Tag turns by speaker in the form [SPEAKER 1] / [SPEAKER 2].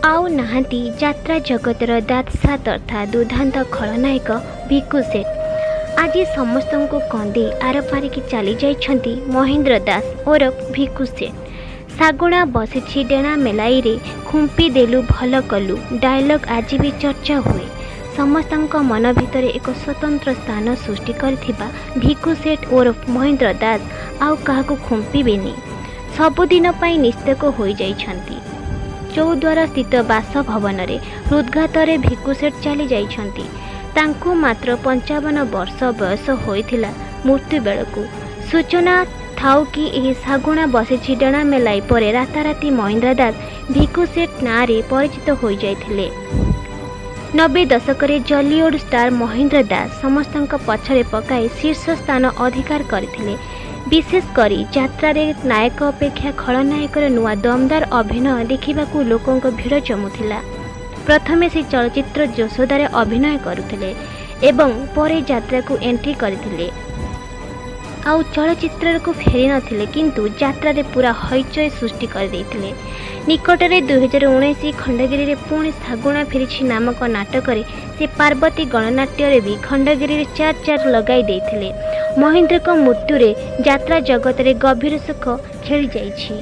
[SPEAKER 1] ଆଉ ନାହାନ୍ତି ଯାତ୍ରା ଜଗତର ଦାଦଶା ତଥା ଦୁର୍ଦ୍ଦାନ୍ତ ଖଳନାୟକ ଭିକୁ ସେଠ। ଆଜି ସମସ୍ତଙ୍କୁ କନ୍ଦେଇ ଆରପାରିକି ଚାଲିଯାଇଛନ୍ତି ମହେନ୍ଦ୍ର ଦାସ ଓରଫ ଭିକୁ ସେଠ। ଶାଗୁଣା ବସିଛି ଡେଣା ମେଲାଇରେ ଖୁମ୍ପି ଦେଲୁ ଭଲ କଲୁ ଡାଇଲଗ୍ ଆଜି ବି ଚର୍ଚ୍ଚା ହୁଏ। ସମସ୍ତଙ୍କ ମନ ଭିତରେ ଏକ ସ୍ୱତନ୍ତ୍ର ସ୍ଥାନ ସୃଷ୍ଟି କରିଥିବା ଭିକୁ ସେଠ ଓରଫ ମହେନ୍ଦ୍ର ଦାସ ଆଉ କାହାକୁ ଖୁମ୍ପିବେନି, ସବୁଦିନ ପାଇଁ ନିସ୍ତେଜ ହୋଇଯାଇଛନ୍ତି। ଚୌଦ୍ୱାର ସ୍ଥିତ ବାସଭବନରେ ହୃଦଘାତରେ ଭିକୁ ସେଠ ଚାଲିଯାଇଛନ୍ତି। ତାଙ୍କୁ ମାତ୍ର 55 ବର୍ଷ ବୟସ ହୋଇଥିଲା ମୃତ୍ୟୁ ବେଳକୁ। ସୂଚନା ଥାଉ କି, ଏହି ଶାଗୁଣା ବସିଛି ଡେଣା ମେଲାଇ ପରେ ରାତାରାତି ମହେନ୍ଦ୍ର ଦାସ ଭିକୁ ସେଠ ନାଁରେ ପରିଚିତ ହୋଇଯାଇଥିଲେ। 90 ଦଶକରେ ଜଲିଉଡ୍ ଷ୍ଟାର ମହେନ୍ଦ୍ର ଦାସ ସମସ୍ତଙ୍କ ପଛରେ ପକାଇ ଶୀର୍ଷ ସ୍ଥାନ ଅଧିକାର କରିଥିଲେ। ବିଶେଷ କରି ଯାତ୍ରାରେ ନାୟକ ଅପେକ୍ଷା ଖଳନାୟକର ନୂଆ ଦମଦାର ଅଭିନୟ ଦେଖିବାକୁ ଲୋକଙ୍କ ଭିଡ଼ ଜମୁଥିଲା। ପ୍ରଥମେ ସେ ଚଳଚ୍ଚିତ୍ର ଯଶୋଦାରେ ଅଭିନୟ କରୁଥିଲେ ଏବଂ ପରେ ଯାତ୍ରାକୁ ଏଣ୍ଟ୍ରି କରିଥିଲେ। ଆଉ ଚଳଚ୍ଚିତ୍ରକୁ ଫେରିନଥିଲେ, କିନ୍ତୁ ଯାତ୍ରାରେ ପୂରା ହଇଚଇ ସୃଷ୍ଟି କରିଦେଇଥିଲେ। ନିକଟରେ 2019 ଖଣ୍ଡଗିରିରେ ପୁଣି ଶାଗୁଣା ଫେରିଛି ନାମକ ନାଟକରେ ସେ ପାର୍ବତୀ ଗଣନାଟ୍ୟରେ ବି ଖଣ୍ଡଗିରିରେ ଚାର୍ ଚାନ୍ଦ ଲଗାଇ ଦେଇଥିଲେ। ମହେନ୍ଦ୍ରଙ୍କ ମୃତ୍ୟୁରେ ଯାତ୍ରା ଜଗତରେ ଗଭୀର ଶୋକ ଖେଳିଯାଇଛି।